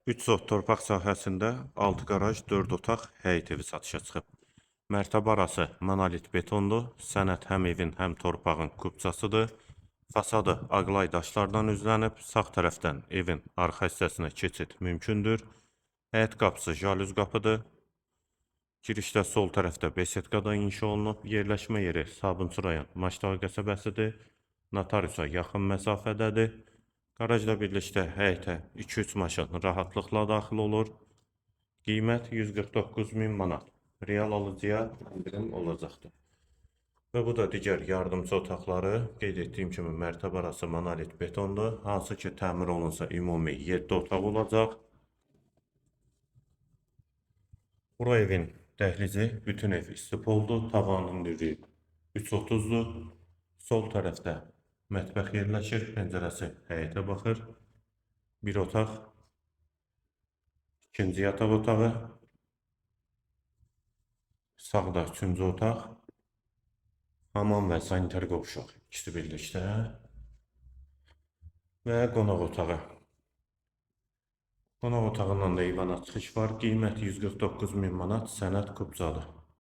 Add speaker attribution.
Speaker 1: 3 sot torpaq sahəsində 6 qaraj, 4 otaq həyət evi satışa çıxıb. Mərtəbə arası monolit betondur. Sənəd həm evin, həm torpağın kupçasıdır. Fasadı ağlay daşlardan üzlənib. Sağ tərəfdən evin arxa hissəsinə keçid mümkündür. Həyət qapısı jalüz qapıdır. Girişdə sol tərəfdə besetka da inşa olunub. Yerləşmə yeri Sabunçu rayon Maştağı qəsəbəsidir. Notariusa yaxın məsafədədir. Qarajla birlikdə həyətə 2-3 maşın rahatlıqla daxil olur. Qiymət 149 min manat. Real alıcıya endirim olacaqdır. Və bu da digər yardımçı otaqları. Qeyd etdiyim kimi mərtəbə arası monolit betondur. Hansı ki təmir olunsa ümumi 7 otaq olacaq. Bura evin dəhlizi, bütün ev istipoldur. Tavanın hündürlüyü 3,30-dur. Sol tərəfdə mətbəx yerləşir, pəncərəsi həyətə baxır. Bir otaq, ikinci yataq otağı, sağda üçüncü otaq, hamam və sanitar qovşaq ikisi birlikdə və qonaq otağı. Qonaq otağından da eyvana çıxış var. Qiyməti 149 min manat, sənəd kupçadır.